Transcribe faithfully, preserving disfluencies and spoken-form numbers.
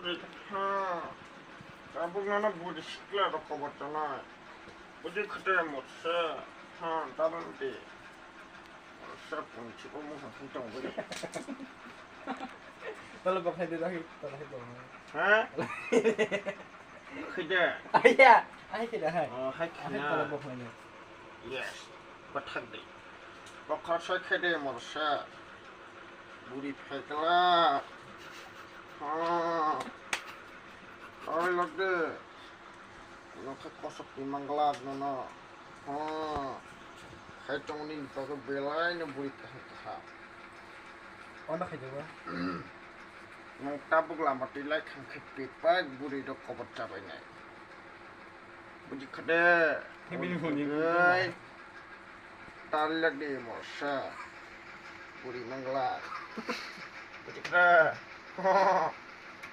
Ha. Tabuk nana budi sikla rok kobo tonai. Budi khate motsa. Ha, tabuk di. Motsa pun chibo mung khang tong budi. Tala bok hai de, hai, tala hai bok hai. Ha? Khide. Aya, ai khide hai. Oh, hai khina. Tala bok hai ne. Yes. Pathak de. Bokhorok sai khede morsa. Buri phaikla. Ha. Oi lok de. Nokha kosok ni mangla nono. Ha. Hai tong ni to belai no buri kaham kaham. Ono khai jago. Nong tabuk lama twi lai khang khe pepak buri rok kobor chabai nai. Buji khade. Bini phone ni. Ai. Tarlak de morsa. Buri mangla. Buji khade.